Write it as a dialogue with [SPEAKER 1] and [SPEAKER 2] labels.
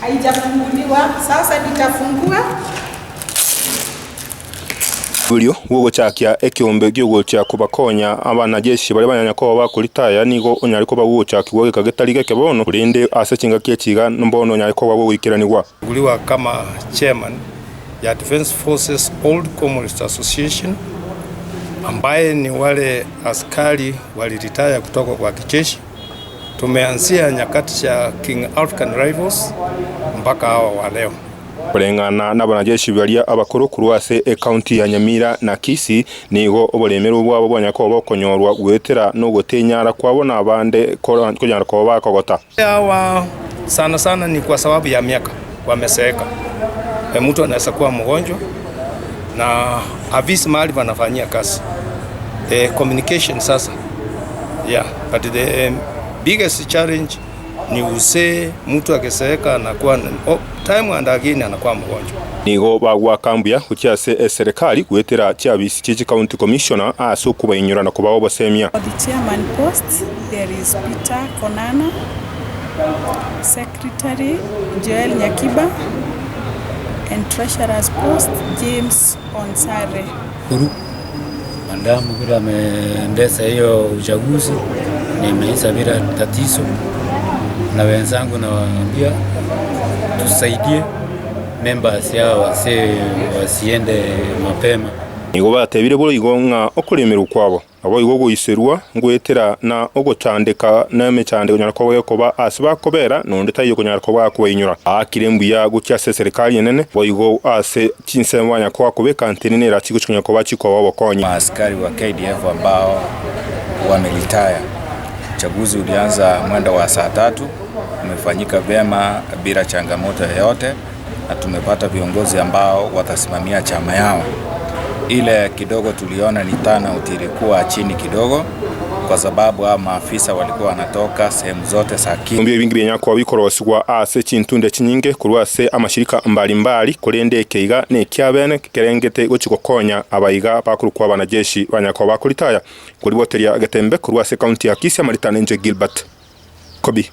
[SPEAKER 1] Haijafunguliwa, sasa nitafungua.
[SPEAKER 2] Oborio bw'ogochakia ekeombe ki'ogochia kobakonya abanajeshi baria banyanya koba bakoritaya nigo onyare koba gogochakigwa geka getari geke bono, korende ase chingaki echi iga mbono onyare koba gogoikeranigwa.
[SPEAKER 3] Chaguliwa kama chairman ya Defence Forces Old Comrades Association ambaye ni wale askari waliritaya kutoka kwa kijeshi. Tumeanzia nyakati cha King African Rivals mpaka hawa wa leo.
[SPEAKER 2] Koreng'ana nabanajeshi baria abakoro korwa ase ecounty ya Nyamira na Kisii, nigo oboremerwa bwabo bwanyara koba bokonyorwa goetera nogotenyara kwabo na abande konyara koba bakogota.
[SPEAKER 3] Hawa sana sana ni kwa sababu ya miaka wamezeeka. Mtu anaweza kuwa mgonjwa na afisi mahali wanafanyia kazi. Communication sasa. Yeah, but the biggest challenge ni uzee, mtu akizeeka anakuwa oh, time and again anakuwa mgonjwa.
[SPEAKER 2] Nigo bagwaka mbuya gochia ase eserekari goetera chiabisi chie chicounty commissioner ase okobainyora na kobaa obosemia.
[SPEAKER 1] For the chairman post there is Peter Konana, Secretary Joel Nyakiba and Treasurer's post James Onsare.
[SPEAKER 4] Shukuru Madamu vile ameendesha hiyo uchaguzi na imeisha bila tatizo, na wenzangu nawaambia tusaidie members yao wasi wasiende mapema.
[SPEAKER 2] Nigo batebire boigo ng'a okoremerwa kwabo Naboigo ogoiserwa ngoetera na ogochandeka na emechando ekonyara koba gekoba ase bakobera, na onde taiyo okonyara koba gakobainyora. Aakire mbuya gochia ase eserekari enene, boigo ase chinsemo banyara koba kobeka ntenenera chigochia konyara koba chikoba obokonyi.
[SPEAKER 5] Maaskari wa KDF ambao wameritaya. Uchaguzi ulianza mwendo wa saa tatu, umefanyika vyema bila changamoto yoyote na tumepata viongozi ambao watasimamia chama yao. Ile kidogo tuliona ni turnout ilikuwa chini kidogo kwa sababu hao maafisa walikuwa wanatoka sehemu zote za Kenya.
[SPEAKER 2] Ebio ebinge bianyara koba bikorosigwa ase chintunde chinyinge korwa ase amashirika mbali mbali, korende eke iga nekiabene kerengete gochia gokonya abaiga bakorokwa abanajeshi banyara koba bakoritaya koriboteria getembe korwa ase ekaunti ya Kisii amaritano inche Gilbert Kobi.